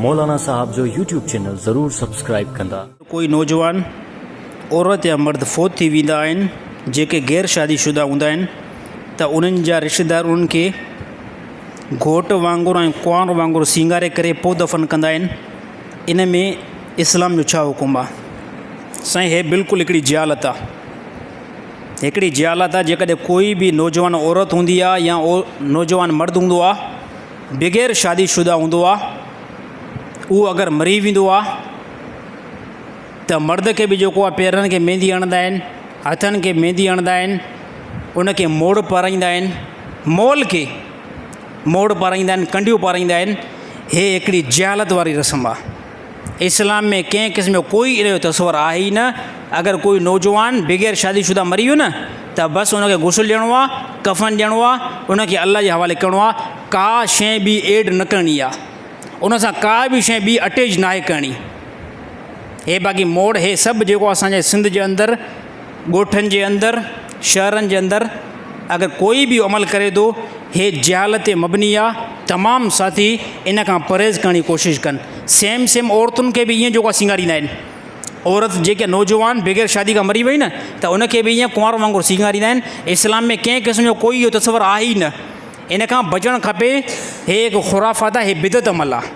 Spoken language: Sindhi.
مولانا صاحب جو يوٽيوب چينل ضرور سبسڪرائيب ڪندا. ڪوئي نوجوان عورت يا مرد فوت ٿي ويندا آهن جيڪي غير شادي شده هوندا آهن ته انهن جا رشتيدار انهن کي گهوٽ وانگر ۽ ڪنوار وانگر سينگاري ڪري پوء دفن ڪندا آهن ان ۾ اسلام جو ڇا حڪم آهي سائين هي بلڪل هڪڙي جهالت آهي هڪڙي جهالت آهي جيڪڏهن ڪوئي به نوجوان عورت هوندي آهي يا نوجوان مرد هوندو آهي بغير شادي شده هوندو آ اهو اگر مري ويندو آ ته مرد کي به جيڪو آ پيرن کي ميندي هڻندا آهن هٿن کي ميندي هڻندا آهن ان کي موڙ پارائيندا آهن مول کي موڙ پارائيندا آهن ڪنڊيون پارائيندا آهن هي هڪڙي جهالت واري رسم آ اسلام ۾ ڪنهن قسم جو ڪوئي ان جو تصور آهي ئي نه. اگر ڪوئي نوجوان بغير شادي شده مري ويو نه ته بس ان کي غسل ڏيڻو آ، ڪفن ڏيڻو آ، ان کي الله جي حوالي ڪرڻو آ، ڪا شيء ٻي ايڊ نه ڪرڻي آ، ان سان ڪا به شيء ٻي اٽيچ ناهي ڪرڻي. هي باقي موڙ هي سڀ جيڪو اسان جي سنڌ جي اندر ڳوٺن جي اندر شهرن جي اندر اگر ڪوئي به عمل ڪري ٿو هي جهالت تي مبني آ تمام ساٿي ان کان پرهيز ڪرڻ جي ڪوشش ڪن سيم سيم عورتن کي به ائين جيڪو سينگاريندا آهن عورت جيڪي نوجوان بغير شادي کان مري وئي نه ته ان کي به ائين ڪنوار وانگر سينگاريندا آهن اسلام ۾ ڪنهن قسم جو ڪوئي اهو تصور آهي ئي نه ان کان بچڻ کپي هي هڪ خرافات آهي هي بدعت عمل آهي.